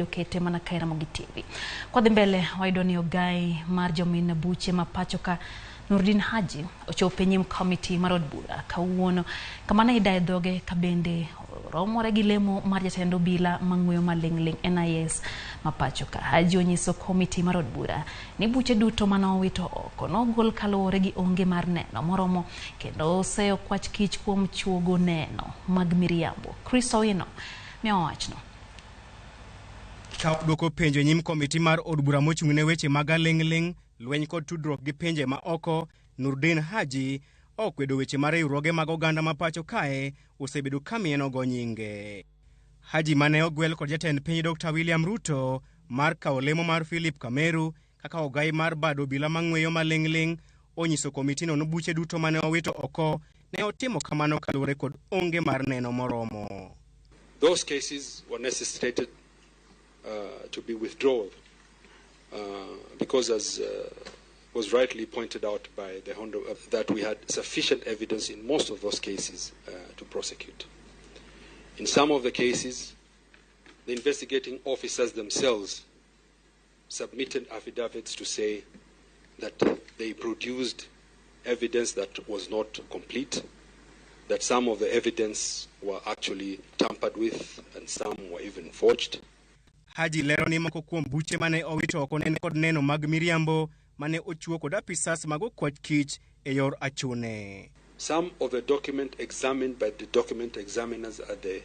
Okete mana ka e Ramogi TV. Kwadhi mbele wayudo ni ogai mar jomin buche ma pacho ka Nurdin Haji ochopo e nyim komiti mar od bura kawuono kama ne idaye dhoge ka bende romore gi lemo mar jatend obila mang'weyo maling'ling NIS ma pacho ka. Haji onyiso komiti mar od bura ni buche duto mane owito oko nogol kaluwore gi onge mar neno moromo kendo oseyo kwach kich kuom chuogo neno mag miriambo. Chris Owino miyowa wachno. Ka odwoko penjo e nyim komiti mar od bura mochung' ne weche mag aling'ling', lweny kod tudruok gi pinje ma oko, Nurdin Haji okwedo weche ma riwruoge mag oganda ma pacho kae osebedo ka mienogo nyinge. Haji mane ogwel kod jatend piny Dr. William Ruto mar kawo lemo mar Philip Kameru kaka ogai mar bad obila mang'weyo maling'ling' onyiso komitino ni buche duto mane owito oko ne otimo kamano kaluwore kod onge mar neno moromo. Those cases were necessitated to be withdrawn because, as was rightly pointed out by the Hondo, that we had sufficient evidence in most of those cases to prosecute. In some of the cases, the investigating officers themselves submitted affidavits to say that they produced evidence that was not complete, that some of the evidence were actually tampered with and some were even forged. Haji lero ni moko kuom buche mane owito oko ne kod neno mag miriambo mane ochiwo kod apisas mag okwach kich e yor achune. Some of the document examined by the document examiners at the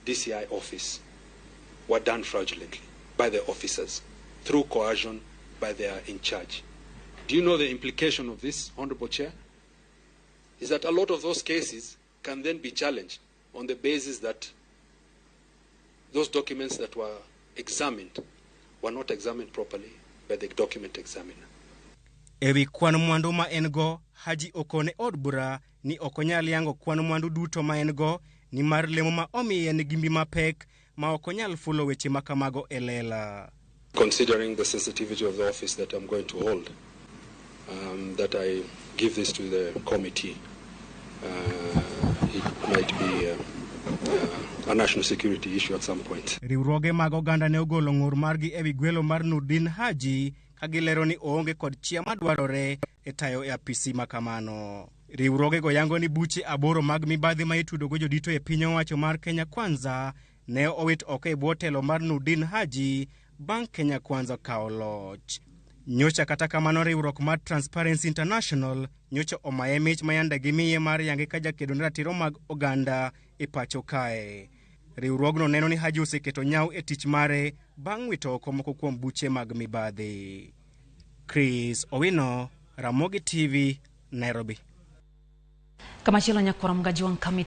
DCI office were done fraudulently by the officers through coercion by their in charge. Do you know the implication of this, Honorable Chair? Is that a lot of those cases can then be challenged on the basis that those documents that were examined were not examined properly by the document examiner. Ewi kwan mwandu ma en go, Haji okone od bura ni ok onyal yango kwan mwandu duto ma en go nimar lemo ma omiye nigi mbi mapek ma ok onyal fulo weche ma kamago e lela. Considering the sensitivity of the office that I'm going to hold, that I give this to the committee, it might be a national security issue at some point. Riwruoge mag oganda ne ogolo ng'ur margi ewi gwelo mar Nurdin Haji ka gilero ni oonge kod chia madwarore e tayo e apisi ma kamano. Riwruogego yango ni buche aboro mag mibadhi ma itudogo jodito e piny owacho mar Kenya Kwanza ne owit oko e bwo telo mar Nurdin Haji bang' Kenya Kwanza kawo loch. Nyocha kata kamano riwruok mar Transparency International nyocha omaye mich ma yande gimiye mar yange ka jakedo ne ratiro mag oganda e pacho kae. Riwruogno neno ni Haji oseketo nyaw e tich mare bang' wito oko moko kuom buche mag mibadhi. Chris Owino, Ramogi TV, Nairobi. Kamachielo nyakwara Mgajwang' Kamiti.